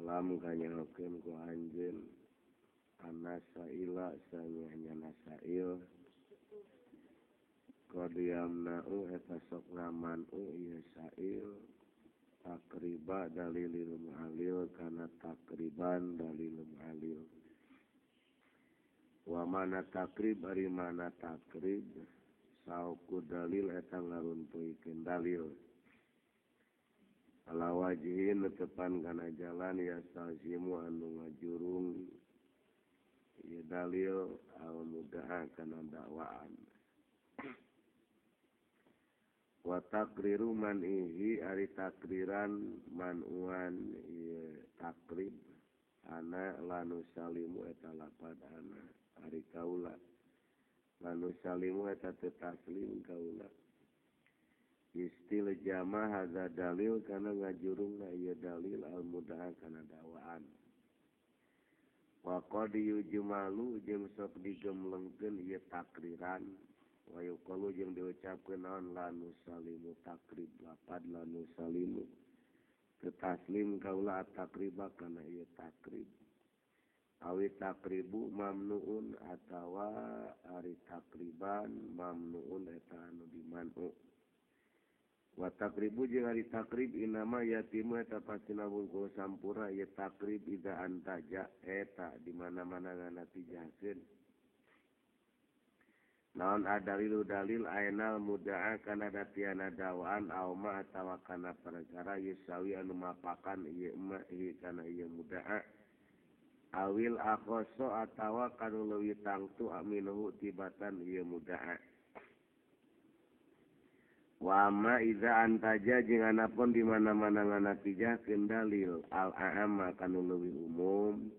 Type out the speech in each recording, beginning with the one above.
I'lam kanyahokeun ku anjeun anasaila sanyana sail qad yamna'u eta sok ngaman'u ieu sail takriba dalilil mu'alil kana takriban dalil mu'alil wa mana takrib ari mana takrib sauku dalil eta ngaruntuikeun dalil ala wajhin tepan kana jalan ya salzimu anu ngajurung ieu dalil al muda'a kana dakwaan wa takriru man'ihi ari takriran man'uan ieu takrib ana lanu salimu eta lapad ana ari kaula lanu salimu eta teu taslim kaula istil jama hadza dalil kana ngajurungna ieu dalil al muda'a kana dakwaan wa qad yujmalu jeung sok digemlengkeun ieu takriran wa yuqalu jeung diucapkeun naon lanu salimu takrib lapad lanu salimu teu taslim kaula takriba kana ieu takrib awi takribu mamnuun atawa ari takriban mamnuun eta anu dimanu wa takribu jeung ari takrib inama yatimu eta pastina wungkul sampurna ieu takrib ida antaja eta di mana-mana nganatijahkeun naon adalilu dalil ainal muda'a kana datiana dawaan aw ma atawa kana perkara yusawi anu mapakan ieu ma ieu kana ieu muda'a awil akhoso atawa kanu leuwih tangtu aminuhu tibatan ieu muda'a wa ma idza antaja jeung anapun di mana-mana nganatijahkeun dalil al a'ama kanu leuwih umum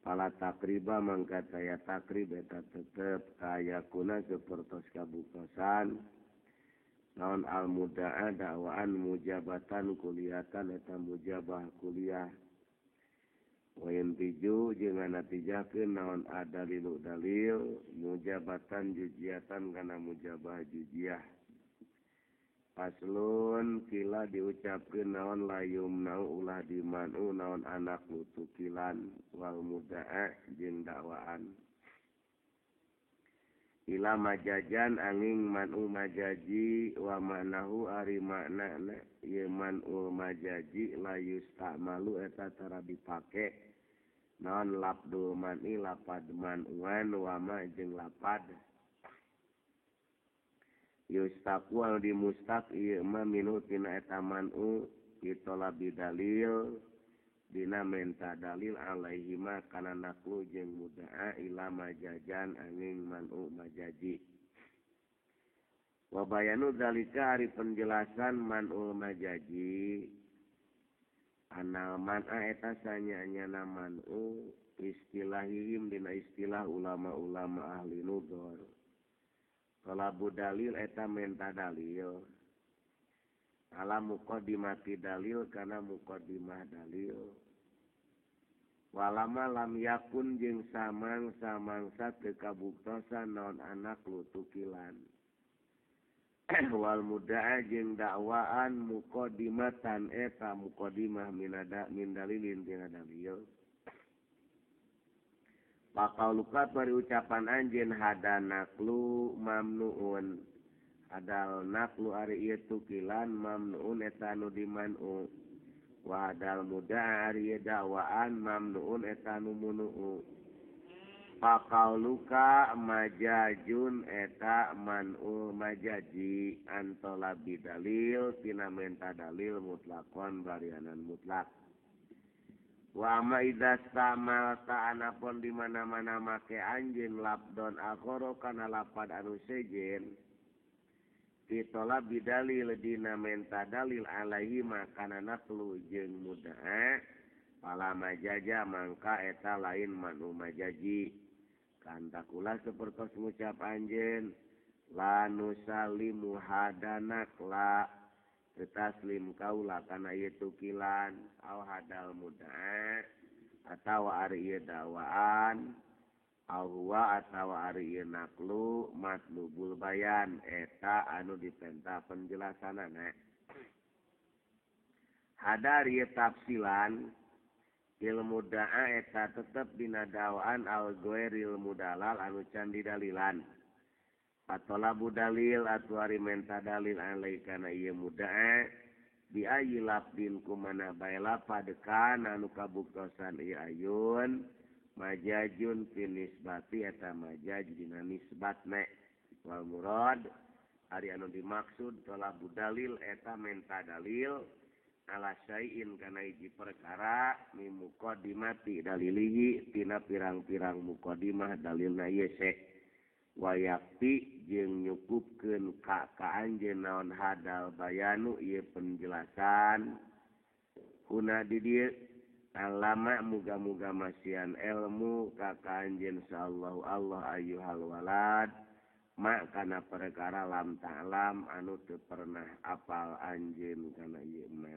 pala takriba mangka daya takrib eta tetep kayakuna sapertos kabuktosan naon al muda'a dakwaan mujabatan kuliatan eta mujabah kuliah wa yantiju jeung nganatijahkeun naon adalilu dalil mujabatan jujiatan kana mujabah jujiah paslon kila diucapkeun naon layum nau ulah dimanu naon anak lutukilan wal muda'a jeung dakwaan ila majajan angin manu majaji wa ma'nahu ari maknana ieu manul majaji la yustamalu eta tara dipake naon labdul man'i lapad manuan wa ma jeung lapad yustaqu anu dimustaq ieu mah minhu tina eta man'u ditolabi dalil dina menta dalil alaihi ma kana naklu jeung muda'a ila majajan angin man'u majaji wa bayanu zalika ari penjelasan man'ul majaji anal man'a eta sanyanyana man'u istilahihim dina istilah ulama-ulama ahli nudor talabu dalil eta menta dalil ala muqaddimati dalil kana muqaddimah dalil walama lam yakun jeung samang-samangsa teu kabuktosan naon anak lutukilan wal muda'a jeung dakwaan muqaddimatan eta muqaddimah minada min dalilin tina dalil pakauluka bari ucapan anjeun hada naklu mamnuun hadal naklu ari ieu tukilan mamnuun eta anu dimanu wa hadal muda'a ari ieu dakwaan mamnuun eta anu munuu pakauluka majajun eta manul majaji antolabi dalil tina menta dalil mutlakon barianan mutlak wa ma idza stamalta anapun di mana-mana make anjeun labdon akhara kana lapad anu sejen ditolak bidalil dina menta dalil alaihi makana naklu jeung muda'a pala majaja mangka eta lain manu majaji kantakula sapertos ngucap anjeun la nusalimu hadanak la taslim kaula kana ieu tukilan aw hadal muda'a atawa ari ieu dakwaan aw huwa atawa ari ieu naklu matlubul bayan eta anu dipenta penjelasanana hadar ieu tafsilan Fil mudda'a eta tetep dina dakwaan al ghairil mudalal anu can didalilan. Patolabu dalil atuh ari menta dalil alai kana ieu mudda'a bi ayyi lafdin kumana bae lapad kana anu kabuktosan ieu ayun majajun fi nisbati eta majaj dina nisbatna. Wal murad ari anu dimaksud tolabu dalil eta menta dalil ala syai'in kana hiji perkara mi muqaddimati dalilihi tina pirang-pirang muqaddimah dalilna ieu syekh wayakti jeung nyukupkeun ka ka anjeun naon hadal bayanu ieu penjelasan kuna di dieu alama muga-muga masian ilmu ka ka anjeun insyaallah Allah ayyuhal walad ma kana perkara lam ta'lam anu teu pernah apal anjeun kana ieu mah.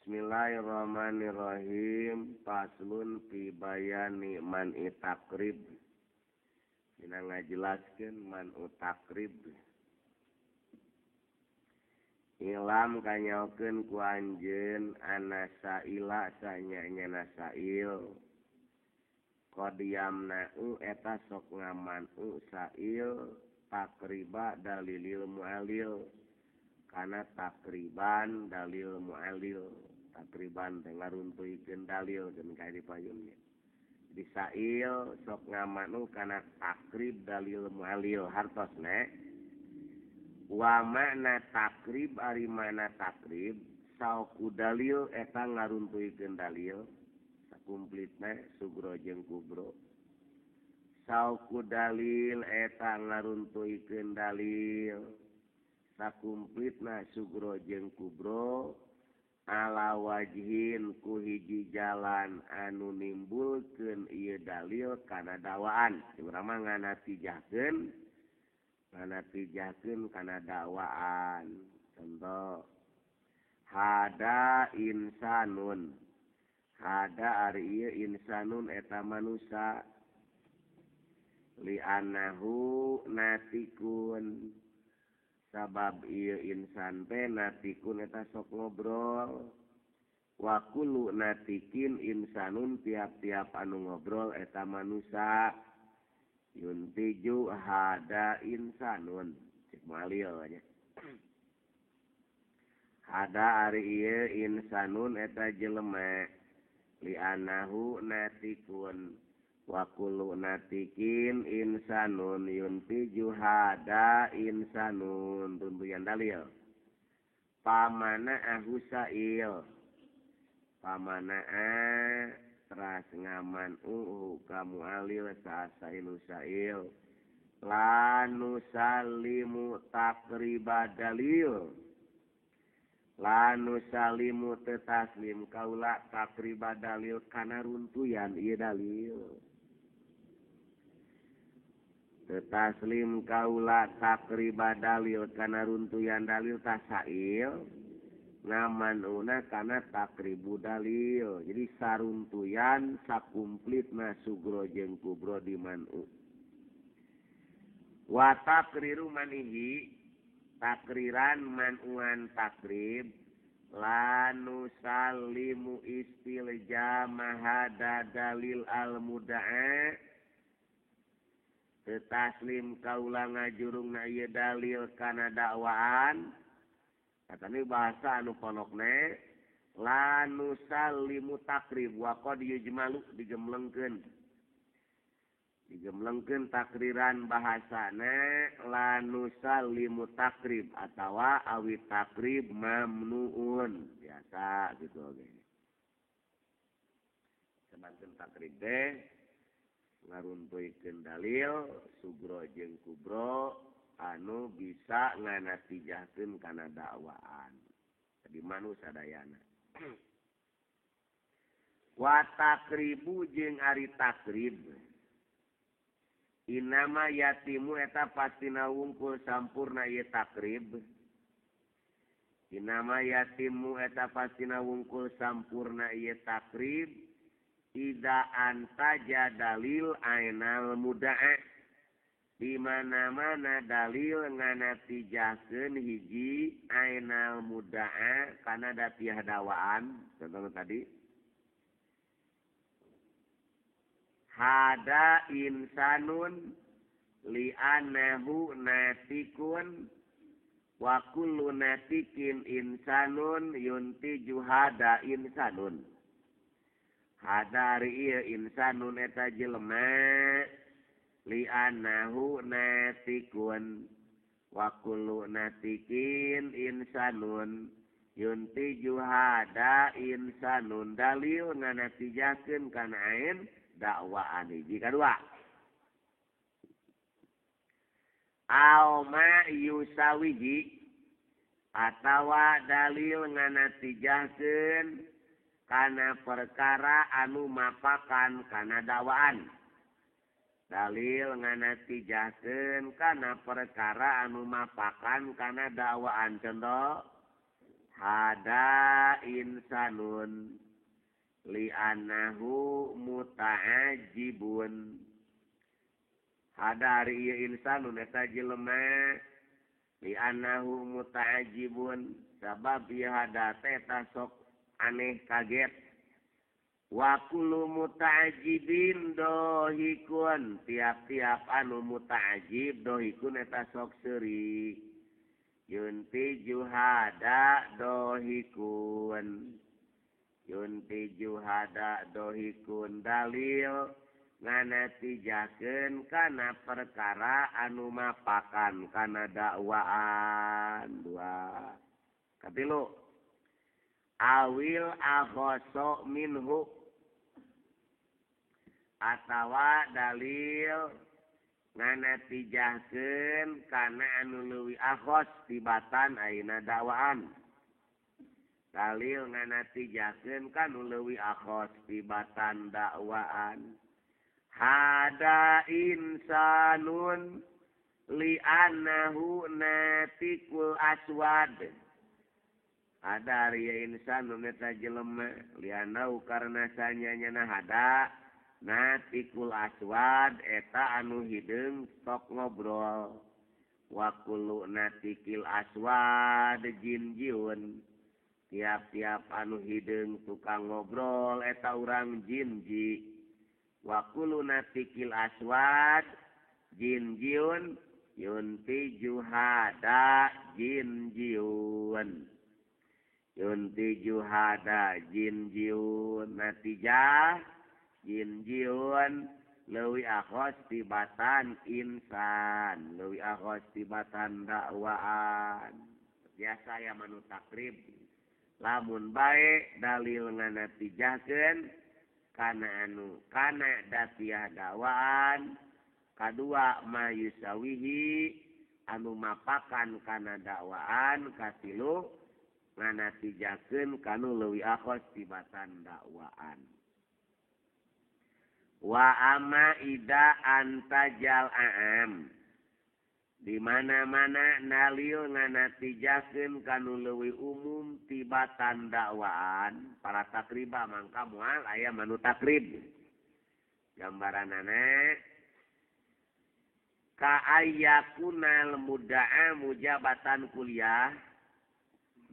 Bismillahirrahmanirrahim. Faslun fi bayani man takrib. Dina ngajelaskeun man takrib. Ilam kanyaokeun ku anjeun anasaila sanya-nyana sail. Qadiyamna'u eta sok ngamanu sail takriba dalilil mu'alil kana takriban dalil mu'alil takriban teh ngaruntuikeun dalil geun kae di payunnya. Di sail sok ngamanu kana takrib dalil mu'alil hartosna wa makna takrib ari mana takrib sauku dalil eta ngaruntuikeun dalil kumplitna sugro jeung kubro sauku dalil eta ngaruntuikeun dalil sakumplitna sugro jeung kubro ala wajhin ku hiji jalan anu nimbulkeun ieu dalil kana dakwaan. Urang mah nganatijahkeun kana dakwaan. Contoh hada insanun hada ari ieu insanun eta manusa li'annahu natikun sabab ieu insan teh natikun eta sok ngobrol wa kullu natikin insanun tiap-tiap anu ngobrol eta manusa yuntiju hada insanun cek malil nya hada ari ieu insanun eta jelema li'annahu natikun wa kullu natikin insanun yuntiju hada insanun tuntuyan dalil pamana ahusail pamana teras ngaman ka mu'alil sasailu sail lanusalimu takriba dalil lanusalimu tetaslim kaula takriba dalil kana runtuyan ieu dalil tetaslim kaula takriba dalil kana runtuyan dalil tasail ngamanuna kana takribu dalil. Jadi saruntuyan sakumplitna sugro jeung kubro di manu wa takriru manihi takriran manuan takrib lanusalimu istiljamahada dalil al muda'a taslim kaula ngajurungna ieu dalil kana dakwaan. Katanya bahasa anu ponokne lanusalimu takrib wa qad yujmalu digemlengkeun digemlengkeun takriran bahasana lanusalimu takrib atawa awi takrib mamnuun biasa gitu oge. Sebanten takrib teh ngaruntuikeun dalil sugro jeung kubro anu bisa nganatijahkeun kana dakwaan. Di manu sadayana. Wa takribu jeung ari takrib inama yatimu eta pastina wungkul sampurna ieu takrib. Inama yatimu eta pastina wungkul sampurna ieu takrib ida antaja dalil ainal muda'a. Di mana-mana dalil nganatijahkeun hiji ainal mudda'a kana datiah dawaan contoh tadi hada insanun li'annahu natikun wa kullu natikin insanun yuntiju hada insanun hada ari ieu insanun eta jelema li'annahu natikun wa kullu natikin insanun yuntiju hada insanun dalil nganatijakeun kana ain dakwaan hiji kadua aw ma yusawihi atawa dalil nganatijahkeun kana perkara anu mapakan kana dakwaan dalil nganatijahkeun kana perkara anu mapakan kana dakwaan contoh hada insanun li'annahu muta'ajibun hada ari ieu insanun eta jelema li'annahu muta'ajibun sabab ieu hada teh sok aneh kaget wa kullu muta'ajibin dohikun tiap-tiap anu muta'ajib dohikun eta sok seuri yuntiju hada dohikun yuntiju hada dohikun dalil nganatijakeun kana perkara anu mapakan kana dakwaan dua katilu awil akhoso minhu atawa dalil nganatijakeun kana anu leuwih akhos tibatan ayeuna dakwaan dalil nganatijakeun kana leuwih akhos tibatan dakwaan hada insanun li'annahu natikul aswad hada ari insanun eta jelema li'annahu karena sanyanyana hada natikul aswad eta anu hideung sok ngobrol wa kullu natikil aswad jinjiun tiap-tiap anu hideung tukang ngobrol eta urang jinji wa kullu natikil aswad jinjiun yuntiju hada jinjiun yuntiju hada jinjiun natijah jinjiun leuwih akhos tibatan insan leuwih akhos tibatan dakwaan biasa ya manu takrib lamun bae dalil nganatijahkeun kana anu kana datiah dakwaan kadua mayusawihi anu mapakan kana dakwaan katilu nganatijakeun kanu leuwih akhos tibatan dakwaan wa ama ida antajal aam di mana-mana dalil nganatijakeun kanu leuwih umum tibatan dakwaan para takriba mangka moal aya manu takrib gambaranana ka ayyakunal mudda'a mujabatan kuliah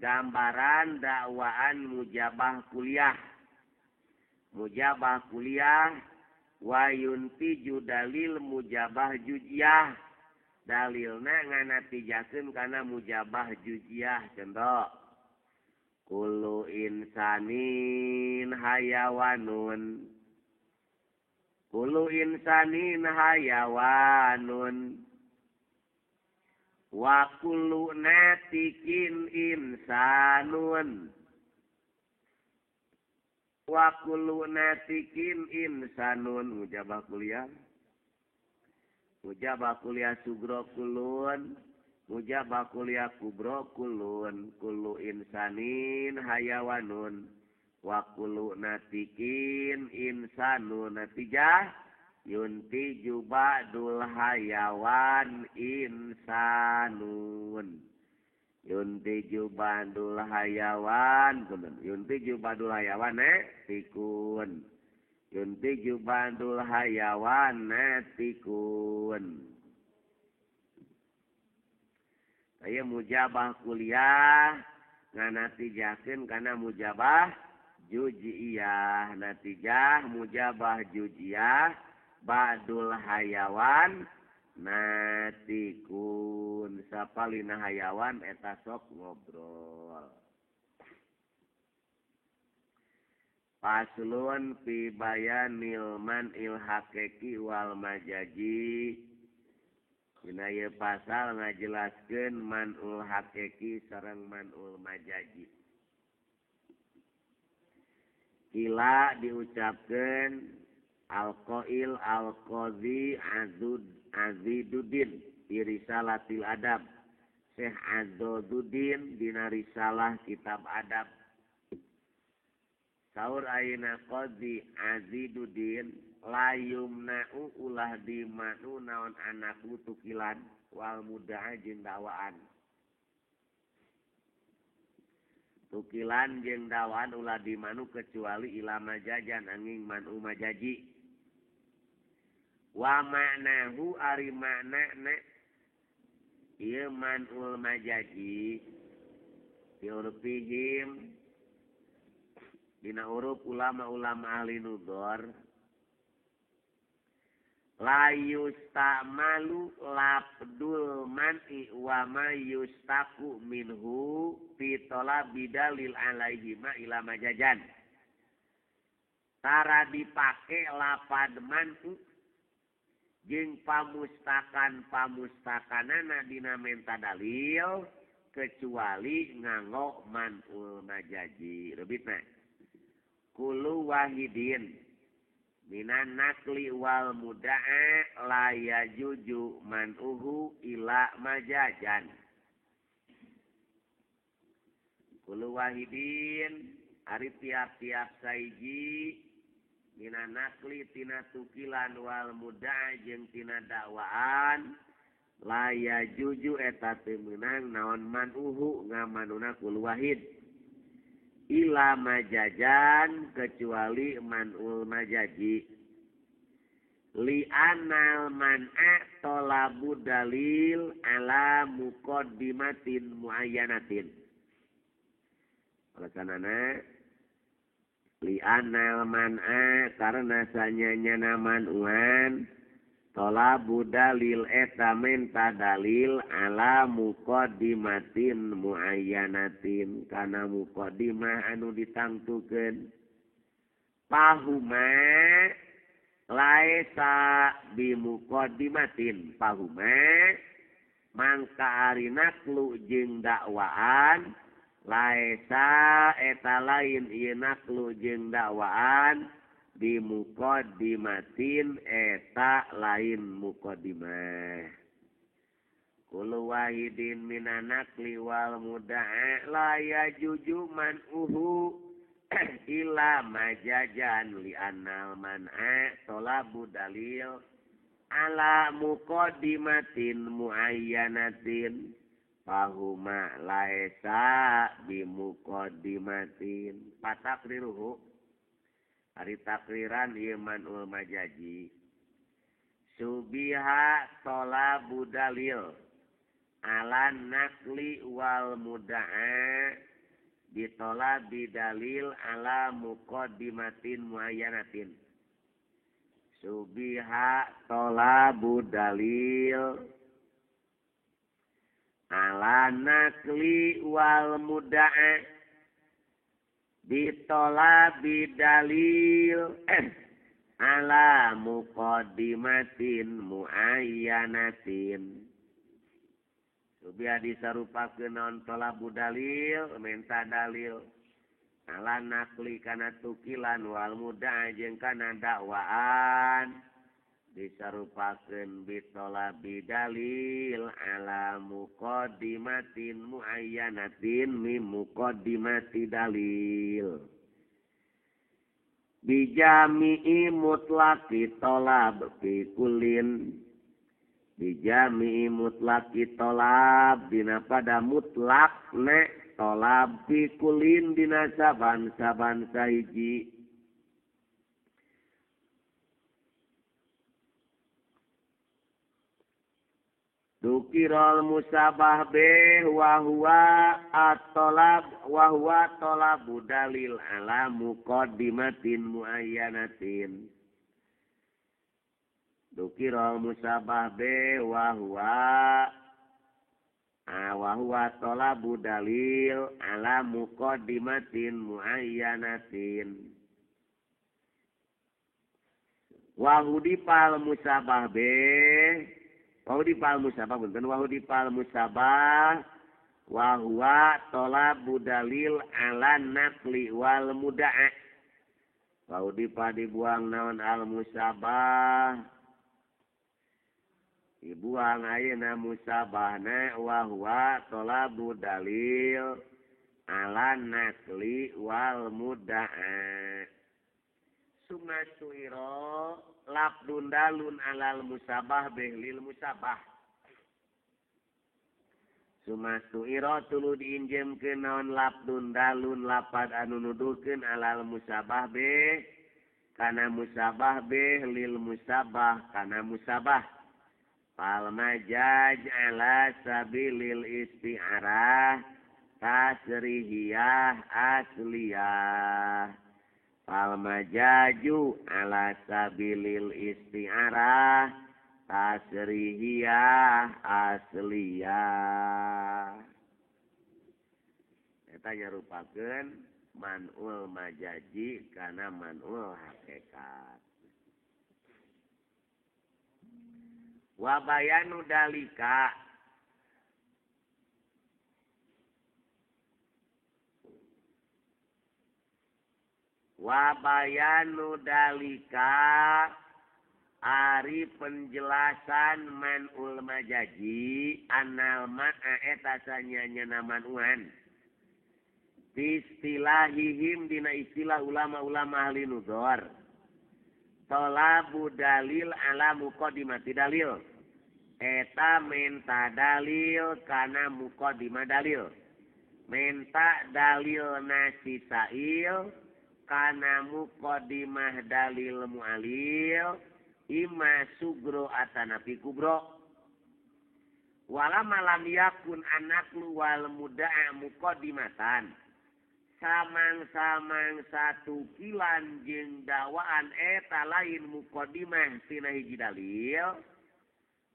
gambaran dakwaan mujabah kuliah mujabah kuliah wa yuntiju dalil mujabah juz'iyah dalilna nganatijakeun kana mujabah juz'iyah contoh kullu insanin hayawanun kullu insanin hayawanun wa kullu natikin insanun wa kullu natikin insanun mujabah kuliah mujabah kuliah sugro kulun mujabah kuliah kubro kulun kullu insanin hayawanun wa kullu natikin insanun natijah yuntiju ba'dul hayawan insanun yuntiju ba'dul hayawan yuntiju ba'dul hayawan tikun yuntiju ba'dul hayawan natikun. Aya mujabah kuliah nganatijakeun kana mujabah juz'iyah, natijah mujabah juz'iyah ba'dul hayawan natikun sapalina hayawan eta sok ngobrol. Faslun fi bayanil man'il hakiki wal majaji. Dina ieu pasal ngajelaskeun man'ul hakiki sareng man'ul majaji. Kila diucapkeun al-qail al-qadhi Aziduddin fi risalatil adab. Syekh Aziduddin dina risalah kitab adab. Saur ayeuna Qadhi Aziduddin layumna'u ulah dimanu naon anak tukilan wal muda'a jeung dakwaan. Tukilan jeung dakwaan ulah dimanu kecuali ila majajan angin manu majaji. Wa ma'nahu ari maknana ieu manul majaji diurfihim dina uruf ulama-ulama ahli nudor la yustamalu labdul man'i wa ma yustaku minhu fi talabi dalil alaihi ma ila majajan. Tara dipake lapad man'u jeung pamustakan-pamustakanana dina menta dalil kecuali nganggo man'ul majaji. Rebitna kullu wahidin minan nakli wal muda'a la yajuju man'uhu ila majajan. Kullu wahidin ari tiap-tiap saiji mina nakli tina tukilan wal muda'a jeung tina dakwaan la yajuju eta teu meunang naon man'uhu ngamanuna kullu wahid ila majajan kecuali man'ul majaji. Li anal man'a talabu dalil ala muqaddimatin muayyanatin. Alasanana li anal man'a karena sanyanya man'uan talabu dalil eta menta dalil ala muqaddimatin muayyanatin kana muqaddimah anu ditangtukeun. Pahuma laesa bimuqaddimatin, pahuma mangka ari naklu jeung dakwaan laesa eta lain ieu naklu jeung dakwaan bimuqaddimatin eta lain muqaddimah. Kullu wahidin minan nakli wal muda'a la yajuju man'uhu ila majajan li annal man'a talabu dalil ala muqaddimatin muayyanatin fahuma laesa bimuqaddimatin. Patakriruhu ari takriran ieu man'ul majaji subiha talabu dalil ala nakli wal muda'a ditolabi dalil ala muqaddimatin muayyanatin. Subiha tolabu dalil ala nakli wal muda'a ditolabi dalil ala muqaddimatin muayyanatin. Subiha disarupakeun naon tolabu dalil menta dalil ala nakli kana tukilan wal muda'a jeung kana dakwaan disarupakeun bitolabi dalil ala muqaddimatin muayyanatin mim muqaddimati dalil bijami'i mutlaqi tolab fi kullin bijami'i mutlaqi tolab dina pada mutlak ne tolab fi kullin dina saban-saban sahiji. Dukirol musabah be wa huwa at-talab wa huwa talabu dalil ala muqaddimatin muayyanatin. Dukirol musabah be wa huwa talabu dalil ala muqaddimatin muayyanatin. Wa hudipal musabah be wahudipal musabah punten wahudipal musabah wa huwa talabu dalil ala naqli wal muda'a. Wahudipa dibuang naon al musabah dibuang ayeuna musabahna wa huwa talabu dalil ala naqli wal muda'a. Summa suiro labdun dalun alal musabah behlil musabah. Summa suiro tulu diinjemkeun naon labdun dalun lapad anu nuduhkeun alal musabah be kana musabah behlil musabah kana musabah. Fal majaj ala sabilil isti'arah tasrihiyah asliyah. Fal majaju ala sabilil isti'arah tasrihiyah asliyah. Eta nyarupakeun man'ul majaji kana man'ul hakikat. Wa bayanu dalika wa bayanu dalika ari penjelasan man'ul majaji anal ma'a eta sanyanya manuan istilahihim dina istilah ulama-ulama ahli nuzor tolabu dalil ala muqaddimati dalil eta menta dalil kana muqaddimah dalil menta dalil nasi sa'il kana muqaddimah dalil mu'alil imma sugro atanapi kubro wala malam yakun anaklu wal muda'a muqaddimatan samang-samang satu kilan jeung dakwaan eta lain muqaddimah tina hiji dalil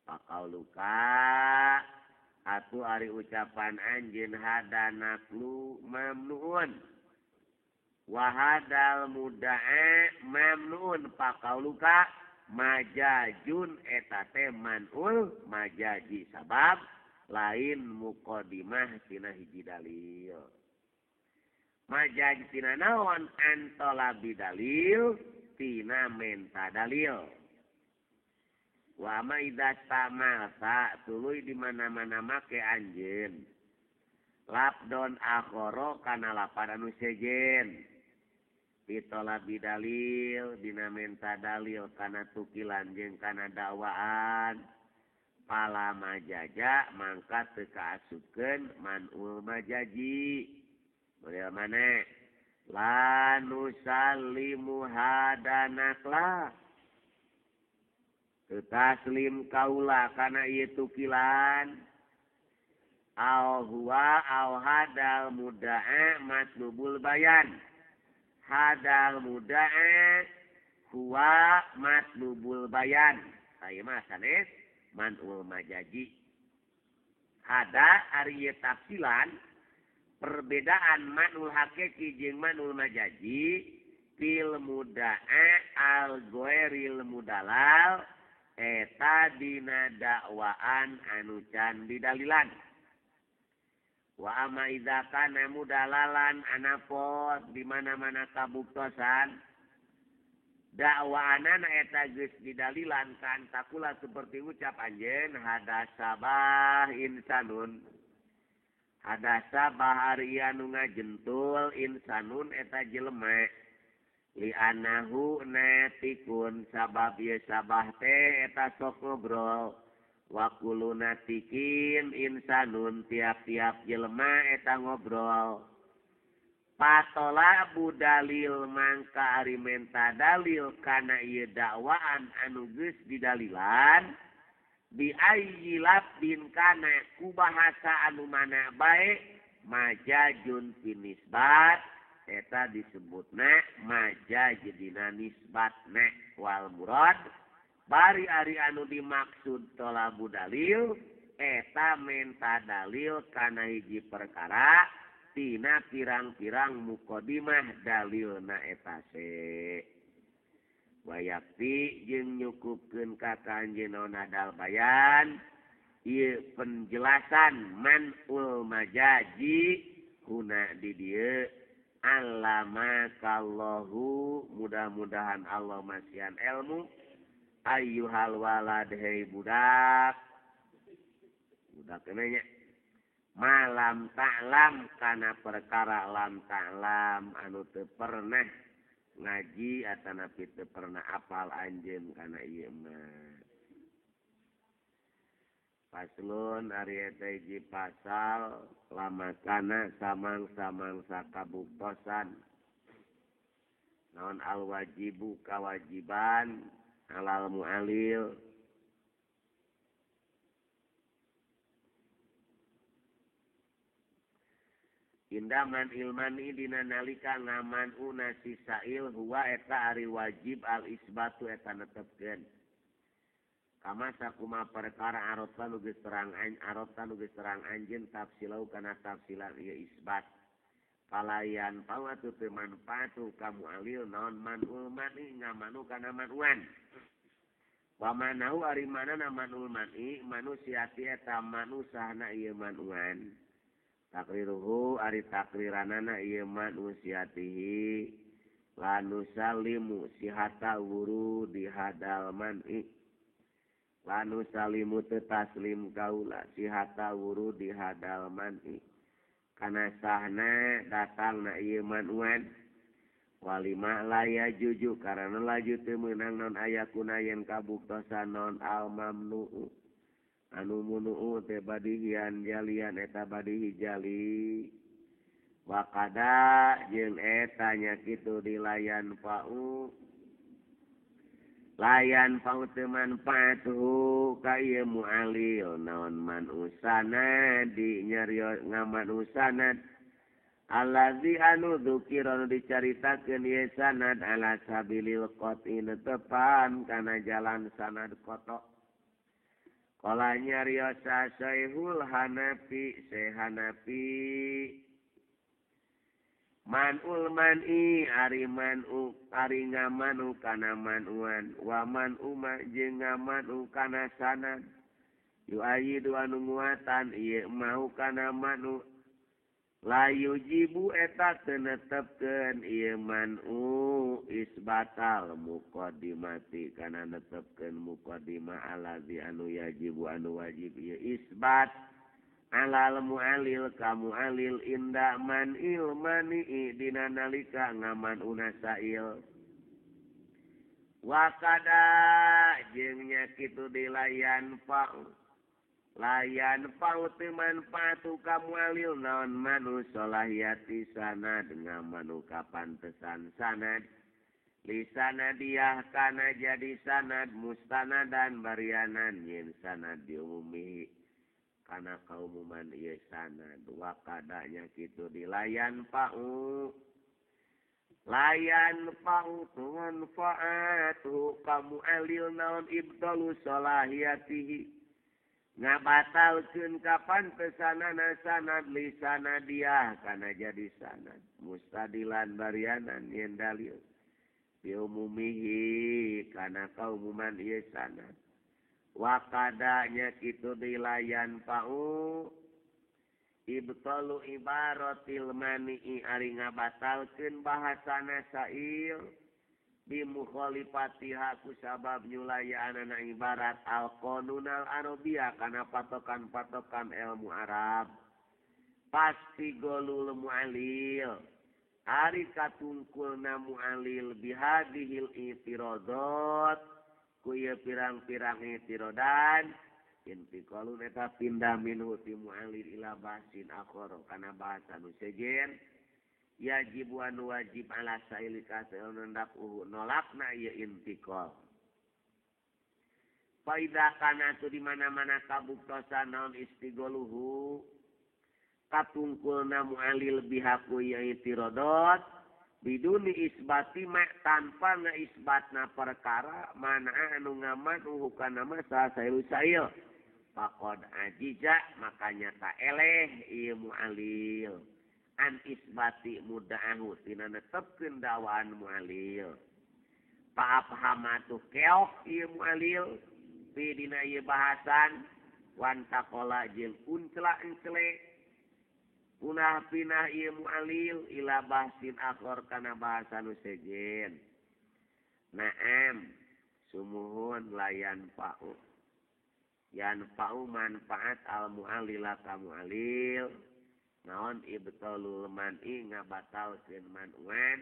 pakauluka atuh ari ucapan anjeun hadanaklu mamnuun wa hadal muda'a mamnuun pakauluka majajun eta teh man'ul majaji sabab lain muqaddimah tina hiji dalil. Majaj tina naon antolabi dalil tina menta dalil. Wa ma idza tamalta tuluy di mana-mana make anjeun labdon akhara kana lapan anu sejen ditolabi dalil dina menta dalil kana tukilan jeung kana dakwaan pala majaja mangka teu kaasupkeun man'ul majaji. Model mana? La nusallimu hadanakla taslim kaula kana ieu tukilan au huwa au hadal muda'a matlubul bayan hadal muda'a huwa matlubul bayan. Ieu mah sanes man'ul majaji. Hada ari ieu tafsilan perbedaan man'ul hakiki jeung man'ul majaji fil muda'a al ghairil mudalal eta dina dakwaan anu can didalilan. Wa ama idza kana mudalalan anapot di mana-mana kabuktosan dakwaanana eta geus didalilan kan takula seperti ucap anjeun hadasabah insanun hadasa bahari anu ngajentul insanun eta jelema li anahu natikun sabab ieu sabah teh eta sok ngobrol wa kullu natikin insanun tiap-tiap jelema eta ngobrol patola budalil mangka ari menta dalil kana ieu dakwaan anu geus didalilan Bi ayyi lafdin kana ku bahasa anu mana bae majajun fi nisbat eta disebutna majaj dina nisbatna wal murad bari ari anu dimaksud tolabu dalil eta menta dalil kana hiji perkara tina pirang-pirang muqaddimah dalilna eta se wayakti jeung nyukupkeun ka kanjeunna nadal bayan ieu penjelasan manul majaji huna di dieu allama kallahu mudah-mudahan Allah masihan ilmu ayyuhal walad hei budak budak nya malam ta'lam kana perkara lam ta'lam anu teu pernah ngaji atanapi teu pernah apal anjeun kana ieu mah. Paslon ari eta hiji pasal lama kana samang-samangsa kabuktosan naon al wajibu kawajiban alal mu'alil indaman ilmani dina nalika ngaman una si sa'il huwa eta ari wajib al isbatu eta netepkeun kama sakuma perkara arota nu geus terang arota nu geus terang anjeun tafsilau kana tafsilan ieu isbat palayan pawatu teu manfaatu ka mu'alil naon manul mani ngamanu kana manuan wa manahu ari manana manul mani manusiati eta manusahna ieu manuan takriruhu ari takriranana ieu manusiatihi lanusalimu sihata wuru dihadal man'i lanusalimu teu taslim kaula sihata wuru dihadal man'i kana sahna datangna ieu manuan walima laya juju karana laju teu meunang non ayakuna yen kabuktosan non al mamnuu anu munuu teh badihian jalian eta badihi jali wakada jeung eta nya kitu dilayan pau layan pau teu manfaatuhu ka ieu mu'alil naon manusana di nyario ngamanusanad allazi anu dzukira nu dicaritakeun ieu sanad ala sabilil qat'i netepan kana jalan sanad kotok. Kala nyariosa Syekhul Hanafi, Syekh Hanafi manul man'i ari manu ari ngamanu kana manuan wa man uma jeung ngamanu kana sanad yuayidu anu nguatan ieu mau kana manu la yujibu eta teu netepkeun ieu manu isbatal muqaddimati kana netepkeun muqaddimah allazi anu yajibu anu wajib ieu isbat alal mu'alil ka mu'alil inda man ilmani dina nalika ngaman unasail wakada jeung nya kitu dilayan pau layan pau teu manfaatu ka mu'alil naon manu solahiyati sanad ngamanu kapantesan sanad lisanadiyah kana jadi sanad mustanadan barianan yen sanad diumumi kana kaumuman ieu sanad wakadanya kitu dilayan pau layan pau teu manfaatu ka mu'alil naon ibdalu solahiyatihi ngabatalkeun kapan pesanana sanad lisanadiyah kana jadi sanad mustadilan barianan yen dalil biumumihi kana kaumuman ieu sanad wakadanya kitu dilayan pau ibtalu ibaratil mani'i ari ngabatalkeun bahasana sa'il bimukhalifatiha ku sabab nyulayaanana ibarat al-qanunal arabiyah kana patokan-patokan ilmu Arab pasti golul mu'alil ari katungkulna mu'alil bihadihil itiradot ku ieu pirang-pirang itiradan intiqalun eta pindah minhu ti mu'alil ila basin akhara kana bahasa nu sejen yajibu anu wajib ala saili ka nendak nolakna ieu intiqal. Faida kana tu di mana-mana kabuktosan naon istigoluhu katungkulna mu'alil bihaku ieu itirodot biduni isbati ma tanpa ngaisbatna perkara mana anu ngaman uhukana mah saha sail faqad ajiza makanya ta eleh ieu mu'alil an isbati muda'ahu tina netepkeun dakwaan mu'alil paafhamatu keok ieu mu'alil fi dina ieu bahasan wan taqala jeung uncla encle punah pinah ieu mu'alil ila bahsin akhor kana bahasa nu sejen. Naam sumuhun layan fa'u yan fa'u manfaat al mu'alila ka mu'alil naon ibtalul man'i ngabatalkeun man'uan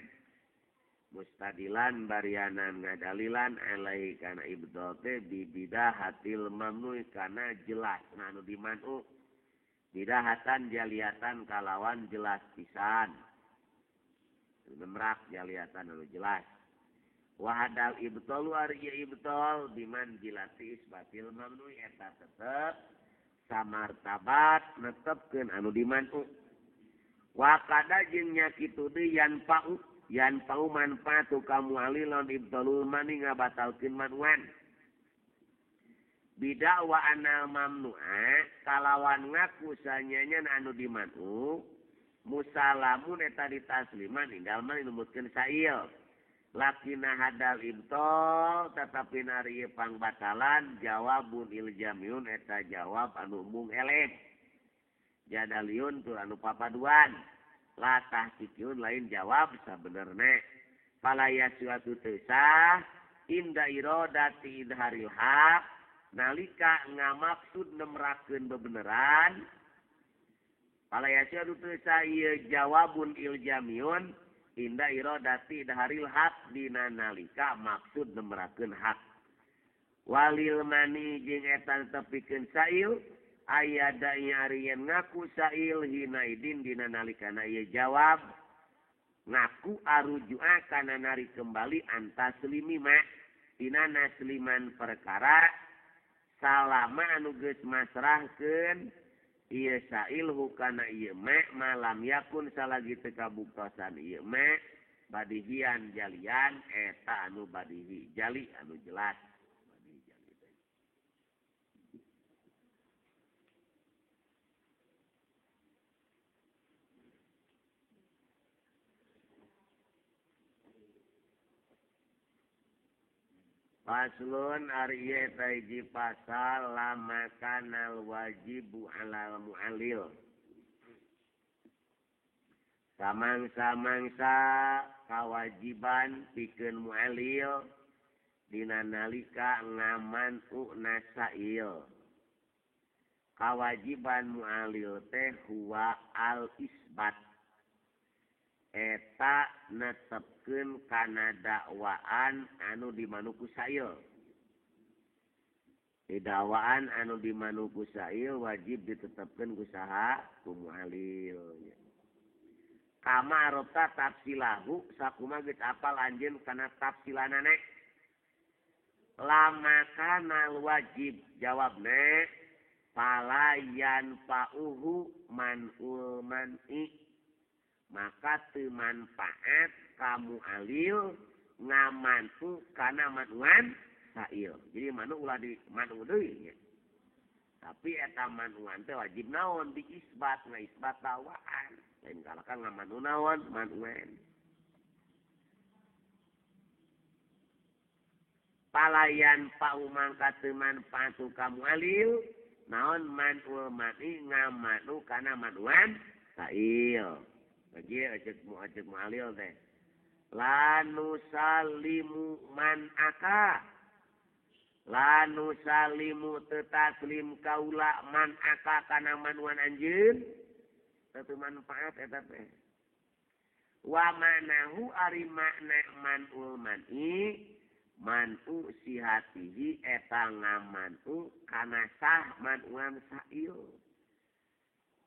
mustadilan barianan ngadalilan alai kana ibdal teh bibidahatil mamnu kana jelas anu dimanu bidahatan jaliatan kalawan jelas pisan nemrak jaliatan anu jelas wahadal ibtalu ari ibtal biman jilati isbatil mamnu eta tetep samartabat netepkeun anu dimanu wa kada jeung nya kitu deui yan pa'u yan pau manfaatu kamu alilon ibtalul mani ngabatalkeun manuan bidakwa anal mamnu'a kalawan ngaku sanyanya anu dimanu musalamun eta ditasliman indal mah numutkeun sail lakina hadal ibtal tetapi nari pangbatalan jawabun iljamiun eta jawab anu embung eleh jadaliun tur anu papaduan latah sikiun lain jawab sabenerna palaya suatu teu sah inda iradati idharil haq nalika ngamaksud nemrakeun bebeneran palaya suatu teu sah ieu jawabun iljamiun inda iradati idharil haq dina nalika maksud nemrakeun hak walil mani jeung eta tepikeun sail aya dai ari ngaku sail hina idin dina nalikana ieu jawab ngaku arujua kana nari kembali antaslimi ma dina nasliman perkara salama anu geus masrahkeun ieu sail hukana ieu ma malam yakun salagi teu kabuktosan ieu ma badihian jalian eta anu badihi jali anu jelas. Faslun ari ieu teh hiji pasal lama kanal wajibu alal mu'alil. Samangsa-mangsa kawajiban pikeun mu'alil dina nalika ngaman nasail. Kawajiban mu'alil teh huwa al isbat. Eta netepkeun kana dakwaan anu dimanu ku sail. Di dakwaan anu dimanu ku sail wajib ditetepkeun ku saha? Ku mu'alil. Kama arota tafsilahu sakumaha geus apal anjeun kana tafsilanana. Lama kana wajib jawabna palayan fa'uhu man'ul man'i. Maka teu manfaat kamu alil ngamantu kana manuan sail. Jadi manu ulah di manu deui nya. Tapi eta manuan teh wajib naon diisbat, ngaisbat dakwaan. Lain kalaka ngamanu naon manuan. Palayan pau mangka teu manfaat kamu alil naon manul mani ngamanu kana manuan sail. Bagi acek mu'alil teh lanusalimu man aka lanusalimu tetaslim kaula man aka kana manuan anjeun teu manfaat eta teh wa manahu ari makna manul man'i manu sihatihi eta ngamanu kana sah manuan sail.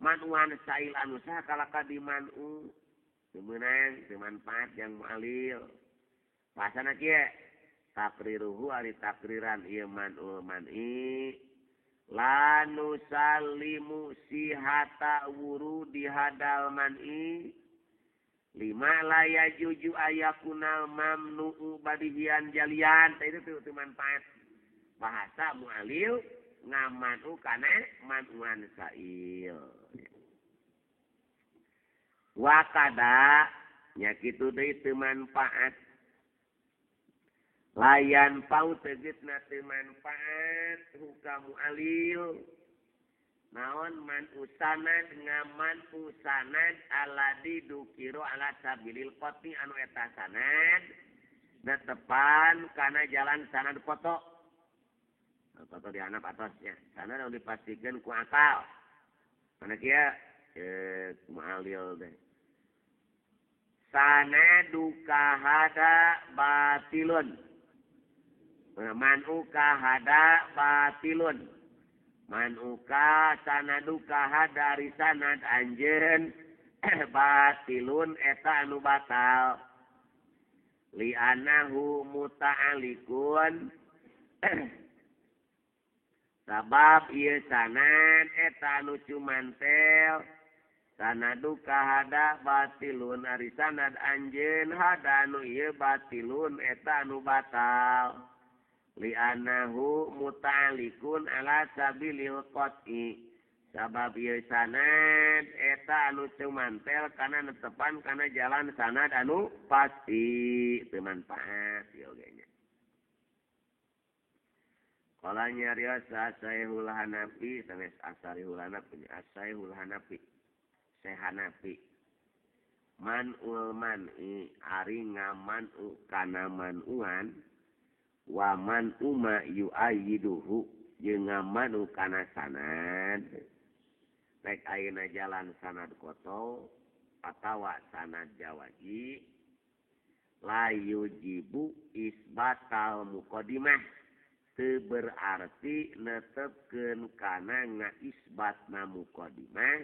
Manuan sail anu sah kalaka di manu teu meunang teu manfaat jang mu'alil. Bahasana kieu Takriruhu ari takriran ieu man'ul man'i la nusallimu sihata wurudi hadal man'i lima la yajuju ayakunal mamnu'u badihian jalian. Tah itu teu manfaat bahasa mu'alil ngamanu kana man'uan sa'il. Wa kada nya kitu deui teu manfaat layan pau tegesna teu manfaat hukamu alil naon man usanad ngaman usanad aladi dukiro ala sabilil qati anu eta sanad netepan kana jalan sanad koto koto dihanap atasnya sanad anu dipastikeun ku akal mana kieu mu'alil teh sanaduka hada batilun manuka hada batilun manuka sanaduka hada ari sanad anjeun batilun eta anu batal li anahu muta'alikun sabab ieu sanad eta anu cumantel sanaduka hada batilun ari sanad anjeun hada anu ieu batilun eta anu batal li anahu muta'alikun ala sabilil qat'i sabab ieu sanad eta anu cumantel kana netepan kana jalan sanad anu pasti teu manfaat ieu oge nya. Qala nyarios Syaihul Hanafi sanes Asarihul Hanafi Asyaihul Hanafi Syekh Hanafi man'ul man'i ari ngaman'u kana man'uan wa man uma yu'ayyiduhu jeung ngamanu kana sanad rek ayeuna jalan sanad koto atawa sanad jawaji la yujibu isbatal muqaddimah teu berarti netepkeun kana ngaisbatna muqaddimah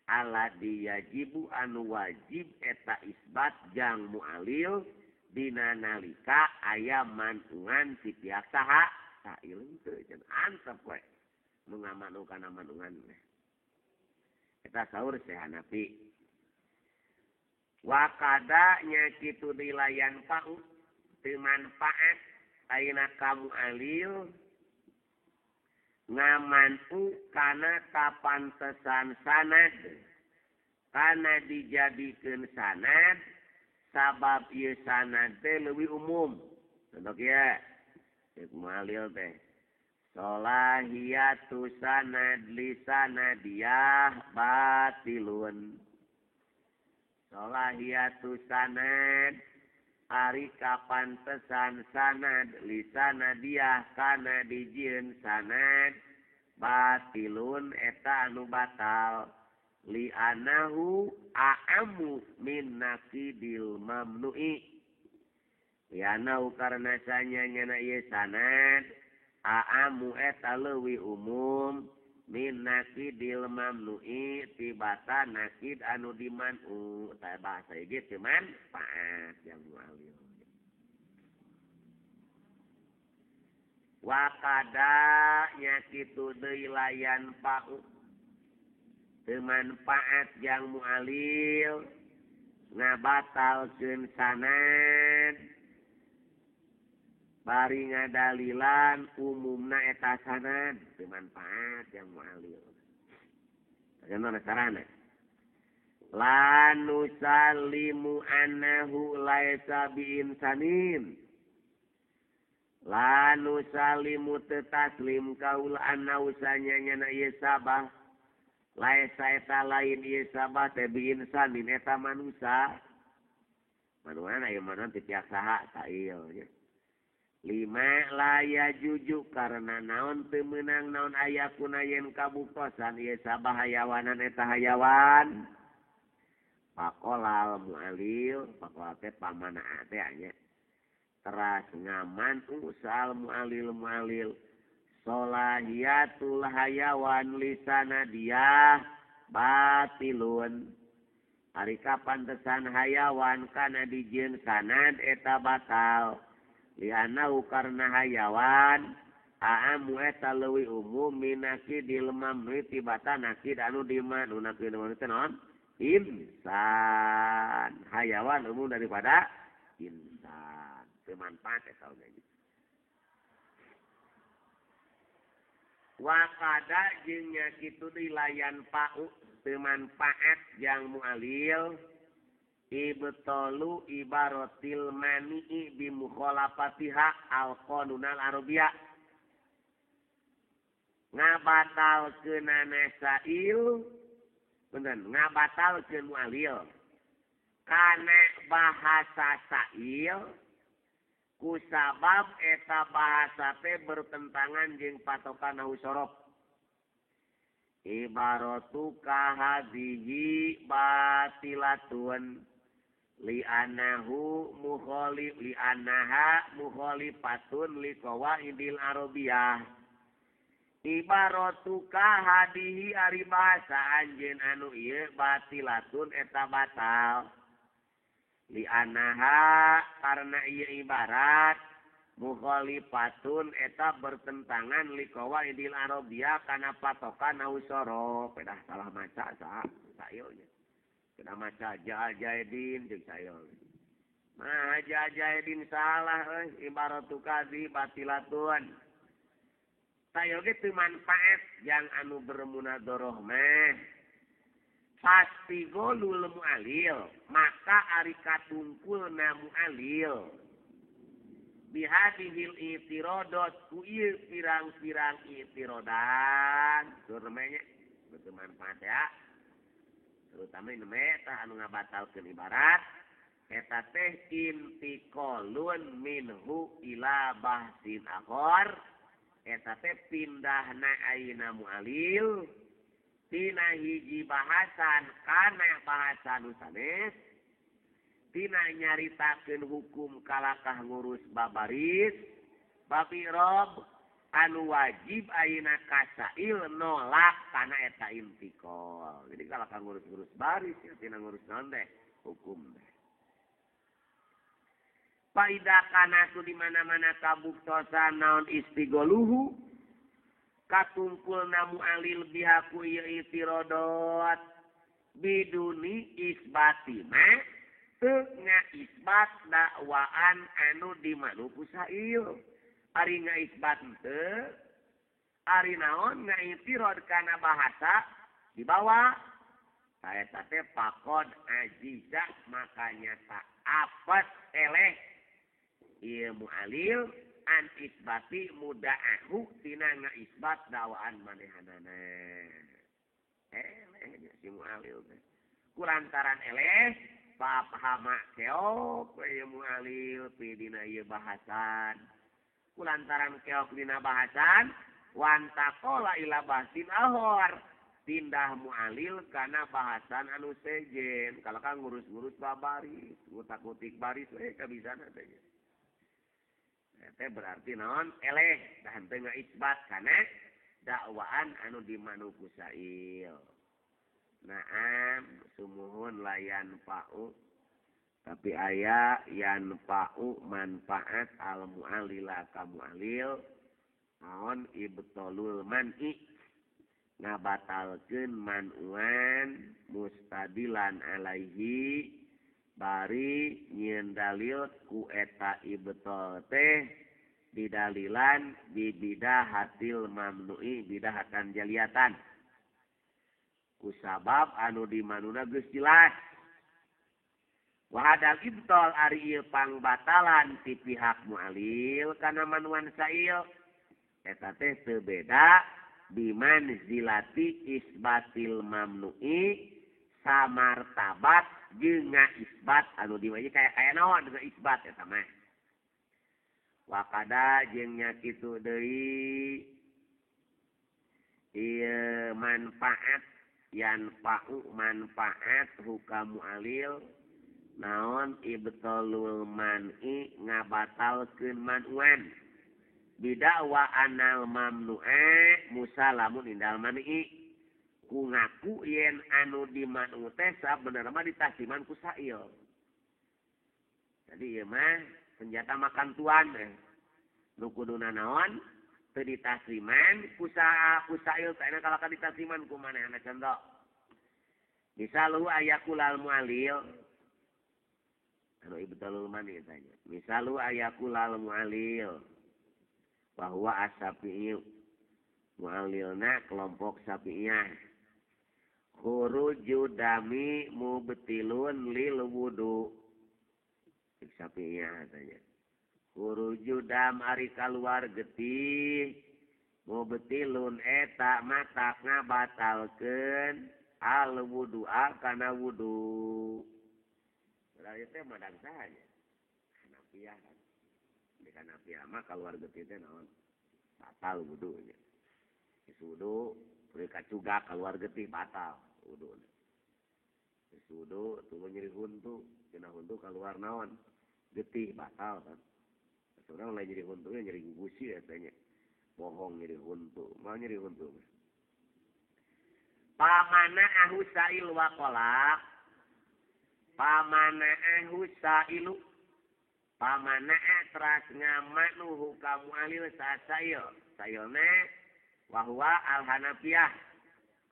ala diyajibu anu wajib eta isbat jang mu'alil dina nalika aya manungan ti pihak saha sail teu cenah antep we nu ngamanu kana manungan eta saur Syekh Hanafi. Wa kada nya kitu dilayan pau teu manfaat ayeuna kamu alil ngamanu kana kapantesan sanad kana dijadikeun sanad sabab ieu sanad teh leuwih umum. Contoh kieu ceuk mu'alil teh solahiyatu sanad li sanadiyah batilun solahiyatu sanad ari kapantesan sanad li sanadiyah kana dijieun sanad batilun eta anu batal li anahu a'amu min naqidil mamnu'i li anahu karena sanya nyana ieu sanad a'amu eta leuwih umum min naqidil mamnu'i tibata naqid anu diman'u tah bahasa ieu teu manfaat yang mu'alil. Wa kada nya kitu deui layan pau teu manfaat jang mu'alil ngabatalkeun sanad bari ngadalilan umumna eta sanad teu manfaat jang mu'alil. Bagaimana carana? La nusallimu annahu laisa biinsanin la nusalimu teu taslim kaula annahu sanyanya ieu sabah laisa eta lain ieu sabah teh biinsanin eta manusa manuana ieu manuan ti pihak saha sail nya lima la yajuju karena naon teu meunang naon aya kuna yen kabuktosan ieu sabah hayawanan eta hayawan Pakolal mu'alil, pakolal teh pamanaa teh nya. Teras ngaman usal mu'alil mu'alil. Solahiyatul hayawan lisanadiyah batilun. Ari kapantesan hayawan kana dijieun sanad eta batal. Lianau karena hayawan aamu eta leuwih umum minaki dilmamnu tibatan nakid anu dimanu nakid dimanu teh naon? Insan. Hayawan umum daripada insan. Teu manfaat eta oge. Wakada jeung nya kitu deui layan pau teu manfaat jang mualil ibtalu ibaratil mani'i bi mukhalafatiha al qanunal arabiyah ngabatalkeunana sail bener ngabatalkeun mualil kana bahasa sail kusabab eta bahasa teh bertentangan jeung patokan nahwu sorof. Ibaratu kahadhihi batilatun li'annahu mukhalif li'annaha mukhalifatun liqawaidil arabiyah. Ibaratu kahadhihi ari bahasa anjeun anu ieu batilatun eta batal. Li'annaha karena ieu ibarat mukhalifatun eta bertentangan liqawaidil arabiyah kana patokan nahwu sorof. Pedah salah maca sayo nya. Pedah maca jajaidin jeung sayo. Mah jajaidin salah euy ibaratu kadhi batilatun. Sayo ge teu manfaat yang anu bermunadharah mah. Pasti golul mu'alil, maka ari katungkulna mu'alil. Bihadihil itirodot, ku ieu pirang-pirang itirodan. Tur namanya, betul manfaat ya. Terutama ini tah anu ngabatalkeun ibarat. Eta teh intiqalun minhu ila bahsin akhar. Eta teh pindahna ayeuna mu'alil. Tina hiji bahasan kana bahasa nu sanes, tina nyaritakeun hukum kalakah ngurus babaris babirob anu wajib ayeuna kasail nolak kana eta intikal. Jadi kalakah ngurus-ngurus baris ya tina ngurus naon teh hukum teh. Paida kana tu di mana-mana kabuktosan naon istigoluhu katungkul namu alil bihaku ieu itirodot biduni isbati ma teu ngaisbat dakwaan anu dimanu ku sail. Ari ngaisbat teu ari naon ngaitirod kana bahasa dibawa saeta teh pakod ajiza makanya tak apes eleh ieu mualil an isbati muda'ahu tina ngaisbat dakwaan manehanana. Eleh si mualil teh. Kulantaran eleh papahama keok we mualil pi dina ieu bahasan. Kulantaran keok dina bahasan wantaqala ila bahasin ahor. Pindah mualil kana bahasan anu sejen. Kalaka ngurus-ngurus babaris, ngutak-ngutik baris we kabisana teh. Teh berarti naon eleh dah teu ngaisbat kana dakwaan anu dimanu ku sail. Naam sumuhun layan pa'u tapi aya yan pa'u manfaat al mu'alila ka mu'alil naon ibtalul man'i ngabatalkeun man'uan mustadilan alaihi bari nyieun dalil ku eta ibtal teh didalilan bibidahatil mamnu'i bidahatan jaliatan kusabab anu dimanuna geus jelas. Wa hadal ibtal ari ieu pangbatalan ti pihak mu'alil kana manuan sail eta teh teu beda bimanzilati isbatil mamnu'i samartabat jeung ngaisbat anu dimaji kaya naon dengan isbat eta mah. Wakada jeung nya kitu deui ieu manfaat yan pa'u manfaat hukamu alil naon ibtalul man'i ngabatalkeun man'uan bidakwa anal mamnu'e musalamun indal man'i ku ngaku yen anu dimanu teh sabenerna mah ditasiman ku sail. Jadi ieu mah Senjata makan tuan nu kuduna naon teu ditasliman kusaha kusail teh kalaka ditasliman ku manehna contoh. Misalu ayakulal mu'alil anu ibtalul mani tanya. Misalu ayakulal mu'alil bahwa as-Syafi'i mu'alilna kelompok Syafi'iyah khuruju dami mubtilun lil wudu. Syafi'iyah tanya. Khuruju dam ari kaluar getih mubtilun eta matak ngabatalkeun al wudu'a kana wudu. Berarti teh madang saha nya. Hanafiah kan. Di Hanafiah mah kaluar getih teh naon? Batal wudunya. Geus wudu, tuluy kacugak kaluar getih batal wuduna. Geus wudu tuluy nyeri huntu, cenah huntu kaluar naon? Getih batal kan. Urang lain nyeri huntu nya nyeri gugusi eta nya. Bohong nyeri huntu, mah nyeri huntu. Pamana ahu sa'il wa qalaq. Pamana ahu sa'ilu. Pamana teras ngamanu kamu alil sail. Sailna wahwa al-Hanafiyah.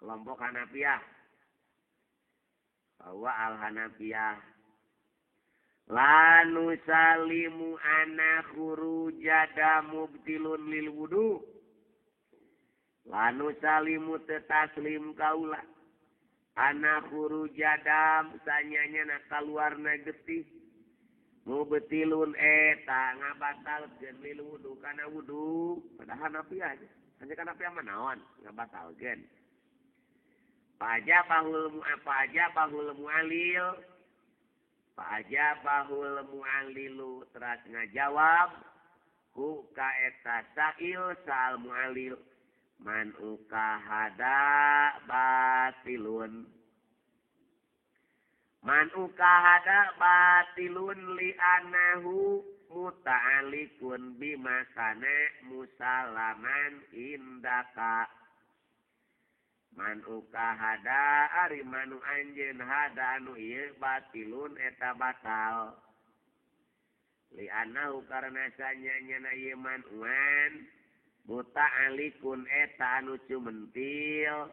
Kelompok Hanafiyah. Bahwa al-Hanafiyah. La nusalimu ana khurujada mubtilun lil wudu. La nusalimu tetaslim kaula. Ana khurujadam sanyanya na kaluarna getih. Mubtilun eta ngabatalkeun lil wudu kana wudu. Padahal Hanafiyah aja. Hanya kana Hanafiyah mah naon ngabatalkeun. Pajabahul mu'alil. Pajabahul mu'alilu teras ngajawab hu ka eta sa'il sal mu'alil man ukahada batilun. Man ukahada batilun li anahu muta'alikun bimakana musalaman indaka. Man ukahada ari manu anjeun hada anu ieu batilun eta batal. Li anahu karena sanyanya ieu manuan muta'alikun eta anu cumentil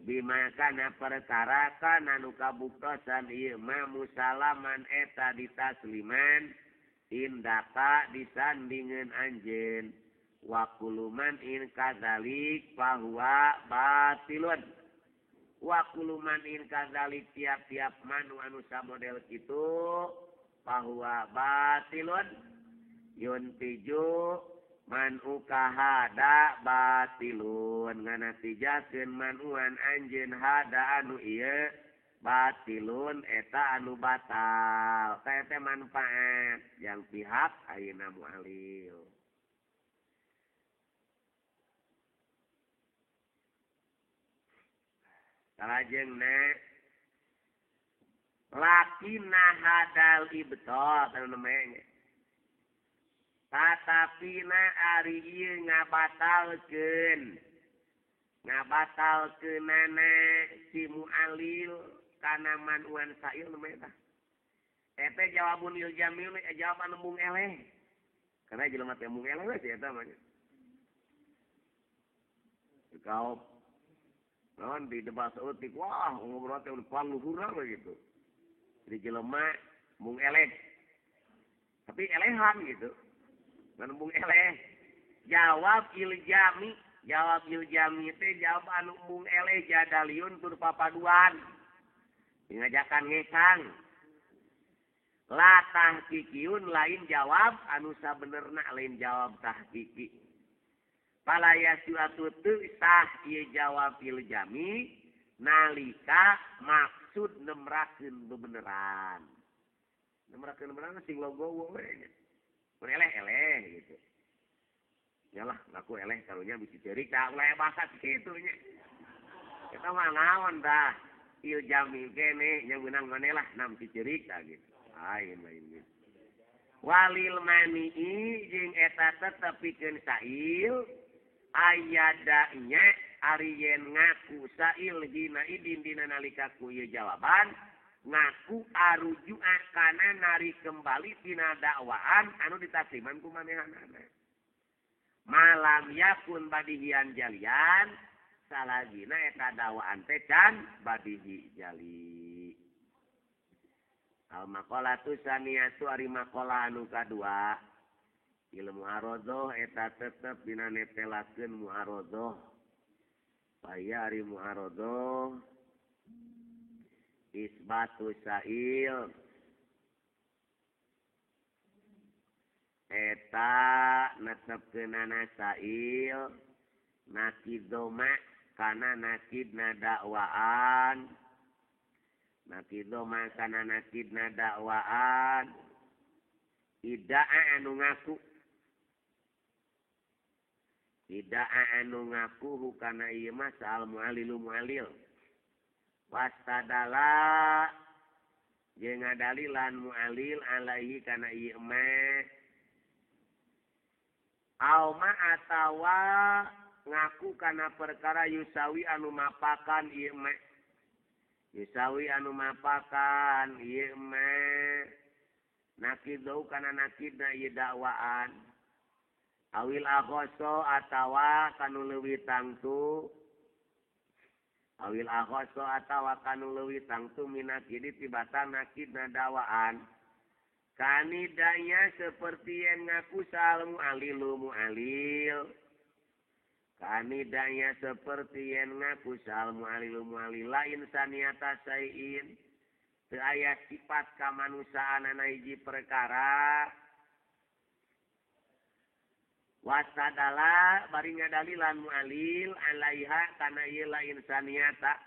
bimakana perkara kana anu kabuktosan ieu ma musalaman eta ditasliman indaka disandingeun anjeun. Wa kullu man in kadzalik fahuwa batilun. Wa kullu man in kadzalik tiap-tiap manu anu samodel kitu fahuwa batilun. Yuntiju man ukahada batilun nganatijakeun manuan anjeun hada anu ieu batilun eta anu batal. Teh teh manfaat yang pihak ayeuna mu'alil. Salajengna lakina hadal ibtal teh namanya. Tatapina ari ieu ngabatalkeun. Ngabatalkeunana si mu'alil kana manuan sa'il namanya tah. Eta jawabun il jamil jawaban embung eleh. Karena jelema teh embung eleh we si eta mah. Kau naon di debat saeutik wah ngobrol teh pangluhurna we gitu. Jadi jelema mung eleh. Tapi elehan gitu. Ngan mung eleh. Jawab iljami, jawab iljami teh jawab anu mung eleh jadaliun tur papaduan. Ngajakan ngesang. La tahqiqiun lain jawab anu sabenerna lain jawab tahqiqi. Pala yasuatu teu sah ieu jawab iljami nalika maksud nemrakeun bebeneran. Nemrakeun bebeneran sing logowo we nya. Mun eleh-eleh gitu. Nyalah ngaku eleh karunya bisi ceurik tah ulah bahasa kitu nya. Eta mah naon tah iljami kene nya meunang maneh lah nam si ceurik tah gitu. Lain lain gitu. Walil mani'i jeung eta tetep pikeun sa'il ayadanya ari yen ngaku sa'il dina idin dina nalika ku ieu jawaban Ngaku aruju kana narik kembali tina dakwaan anu ditasliman ku manehanana. Malam yakun badihian jalian salagina eta dakwaan teh can badihi jali. Al maqalatu saniyatu ari maqalah anu kadua. Ilmu muaradhah eta tetep dina netelakeun muaradhah. Baya ari muaradhah isbatu sa'il eta netepkeunana sa'il nakidoma kana nakidna dakwaan nakidoma kana nakidna dakwaan idaa anu ngaku idaa anu ngaku hukana ieu mah sa'al mu'alilu mu'alil wastadala jeung ngadalilan mu'alil alaihi kana ieu mah auma atawa ngaku kana perkara yusawi anu mapakan ieu mah yusawi anu mapakan ieu mah nakidau kana nakidna ieu dakwaan awil akhoso atawa kanu leuwih tangtu awil akhoso atawa kanu leuwih tangtu minakidi tibatan nakidna dakwaan kanidanya seperti yang ngaku sal mu'alilu mu'alil kanidanya seperti yang ngaku sal mu'alilu mu'alil lain saniata sayin teu aya sifat kamanusaanana hiji perkara wasadala bari ngadalilan mu'alil alaiha kana ieu lain saniata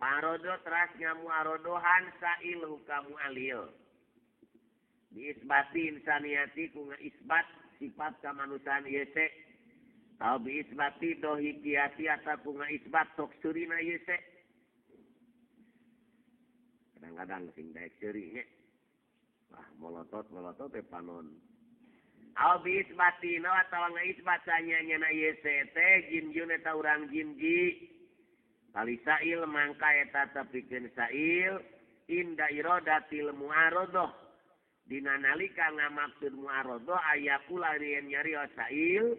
parodo teras ngamuarodohan sa'il huka mu'alil biisbati insaniyati ku ngaisbat sifat kamanusiaan ieu teh atau biisbati dohikiyati ataupun ku ngaisbat sok seurina ieu teh kadang-kadang sing daek seuri nya wah molotot-molotot teh panon au biisbati no atawa ngaisbat sanyanya ieu teh jin-jin eta urang jin-ji kali sa'il mangka eta tepikeun sa'il inda iradatil mu'aradhah dina nalika ngamaksud mu'aradhah aya kula yen nyarios sa'il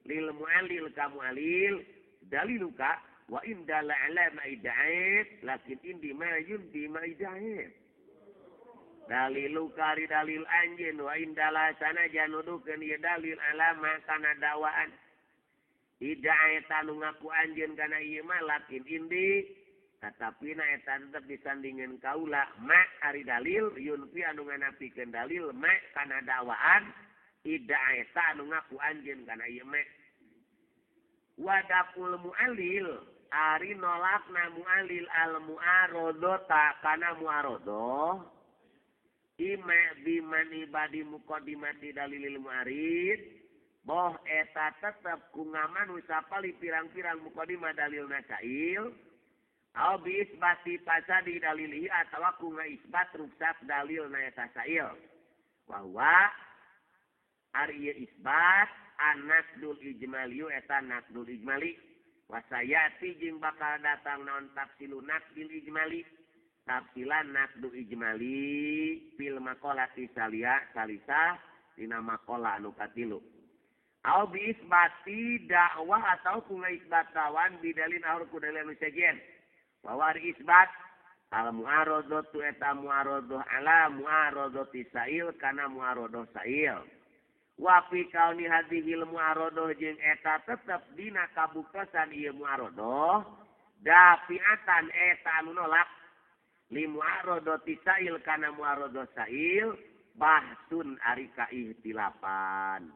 lil mu'alil ka mu'alil daliluka wa inda la ala ma ida'at lakin indi ma yunti ma ida'at daliluka ari dalil anjeun wa inda la sanajan nuduhkeun ieu dalil alama kana dakwaan ida eta nu ngaku anjeun kana ieu mah lakin indi tatapina eta tetep disandingeun kaula ma ari dalil yunfi anu nganapikeun dalil ma kana dakwaan ida eta anu ngaku anjeun kana ieu mah wadaqul mu'alil ari nolakna mu'alil al mu'aradata kana mu'aradah ima biman ibadi muqaddimati dalilil mu'arid boh eta tetep ku ngamanu sapali pirang-pirang mukadimah dalilna sa'il au biisbati pasadi dalilihi atawa ku ngaisbat ruksak dalilna eta sa'il wa huwa ari ieu isbat an-nasdul ijmaliyu eta nasdul ijmali wa sayati jeung bakal datang naon tafsilu nasdil ijmali tafsilan nasdul ijmali fil maqalati salia salisa dina maqalah anu katilu au biisbati dakwah atau ku ngaisbat kawan bidalin aur ku dalil anu sejen bahwa ari isbat al mu'aradatu eta mu'aradah ala mu'aradati sa'il kana mu'aradah sa'il wa fi kauni hadhil mu'aradah jeung eta tetep dina kabuktosan ieu mu'aradah dafiatan eta anu nolak li mu'aradati sa'il kana mu'aradah sa'il bahsun ari kaihtilapan.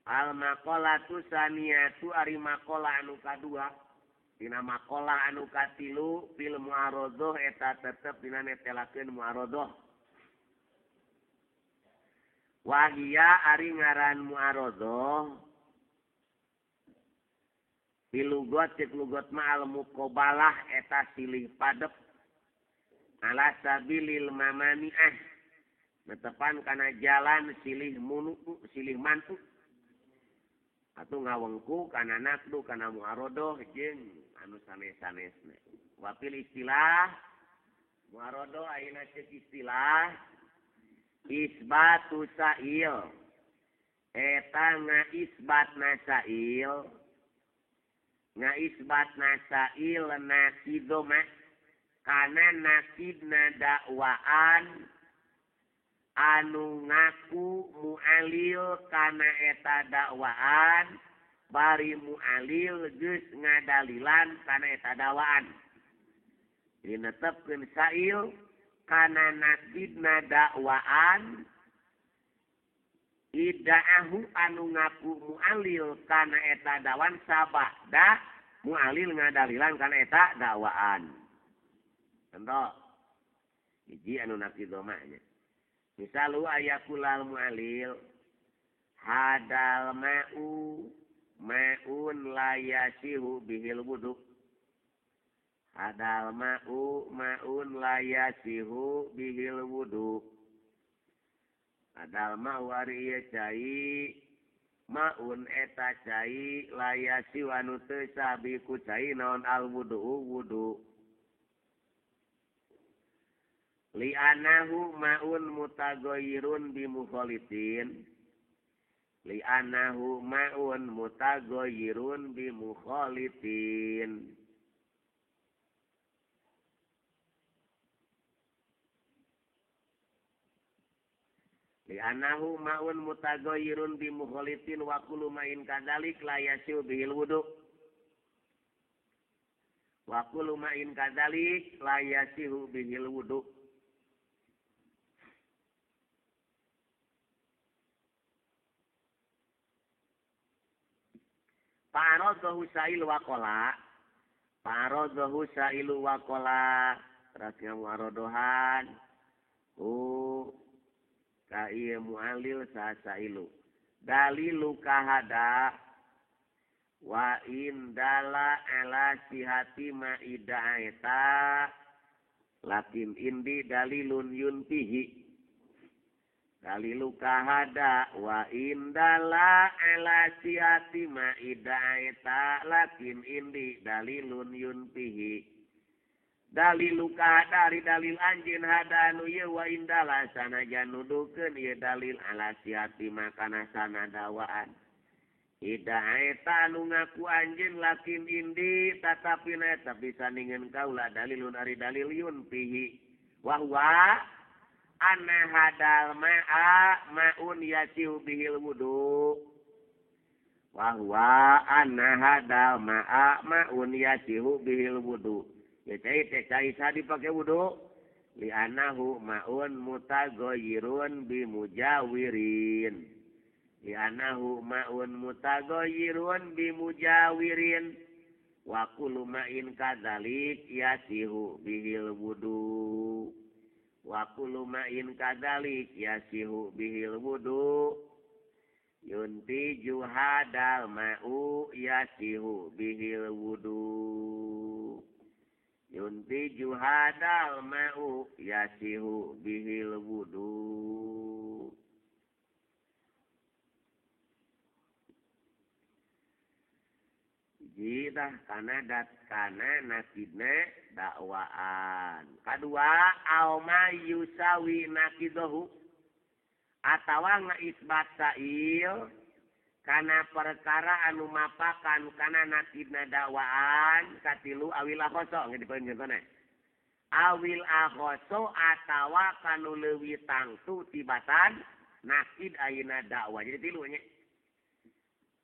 Al maqalatu saniyatu ari maqalah anu kadua dina maqalah anu katilu fil mu'aradhah eta tetep dina netelakeun mu'aradhah wahia ari ngaran mu'aradhah pilugot cek lugot ma al muqabalah eta silih padep ala sabilil mamani'ah netepan kana jalan silih munu silih mantu. Atuh ngawengku kana nakdu kana muarodoh jeung anu sanes-sanesna. Wapil istilah muarodoh ayeuna ceuk istilah isbatu sa'il eta ngaisbatna sa'il ngaisbatna sa'il nakidoma kana nakidna dakwaan anu ngaku mu'alil kana eta dakwaan bari mu'alil geus ngadalilan kana eta dakwaan. Jadi netepkeun sa'il kana nakidna dakwaan idaahu anu ngaku mu'alil kana eta dakwaan sabada mu'alil ngadalilan kana eta dakwaan. Contoh hiji anu nakidoma nya. Misalu ayakulal mu'alil hadal ma'u ma'un layasihu bihil wudu. Hadal ma'u ma'un layasihu bihil wudu. Hadal ma'u ari ieu cai ma'un eta cai layasihu anu teu sabi ku cai naon al wudu wudu. Li'anahu ma'un mutagoyirun bimukholitin. Li'anahu ma'un mutagoyirun bimukholitin. Li'anahu ma'un mutagoyirun bimukholitin wa kullu ma'in kadzalik la yasiu bihil wudu. Wa kullu ma'in kadzalik la yasiu bihil wudu. Fa'aradhahu sa'il waqala. Fa'aradhahu sa'ilu waqala. Teras ngamuarodohan. Ka ieu mu'alil sa sa'ilu. Dalilu kahada wa indala ala sihati ma ida'eta lakin indi dalilun yuntihi. Dalilu kahada wa indala ala sihati ma ida'eta lakin indi dalilun yuntihi. Dalilu kahada ari dalil anjeun hada anu ieu wa indala sanajan nuduhkeun ieu dalil ala sihati ma kana sana dawaan. Ida'eta anu ngaku anjeun lakin indi tatapina eta bisa ningeun kaula dalilun ari dalil yuntihi. Wa huwa anna hadal ma'a ma'un yasihu bihil wudu. Wa huwa anna hadal ma'a ma'un yasihu bihil wudu. Ya cai teh cai sa dipake wudu. Li'annahu ma'un mutaghayyirun bimujawirin. Li'annahu ma'un mutaghayyirun bimujawirin. Wa kullu ma'in kadzalik yasihu bihil wudu. Wa kullu ma'in kadzalik yasihu bihil wudu. Yuntiju hadal ma'u yasihu bihil wudu. Yuntiju hadal ma'u yasihu bihil wudu. Jitah kana dat kana nakidna dakwaan. Kadua auma yusawi nakidohu atawa ngaisbat sa'il kana perkara anu mapakan kana nakidna dakwaan. Katilu awil akhoso nggih dipoin contohna. Awil akhoso atawa kanu leuwih tangtu tibatan nakid ayeuna dakwa. Jadi tilu nya.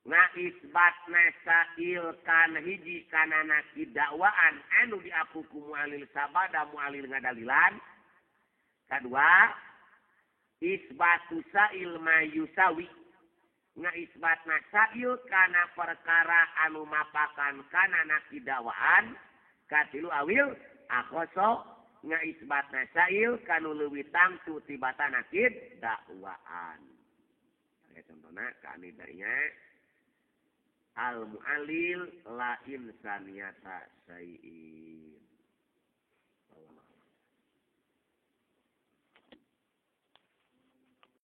Ngaisbatna sa'il kan hiji kana nakid dakwaan anu diaku ku mu'alil sabada mu'alil ngadalilan. Kadua isbatu sa'il ma yusawi ngaisbatna sa'il kana perkara anu mapakan kana nakid dakwaan. Katilu awil akhoso ngaisbatna sa'il kanu leuwih tangtu tibatan nakid dakwaan. Ya contohna kanidanya al mu'alil la insaniyata syai'in.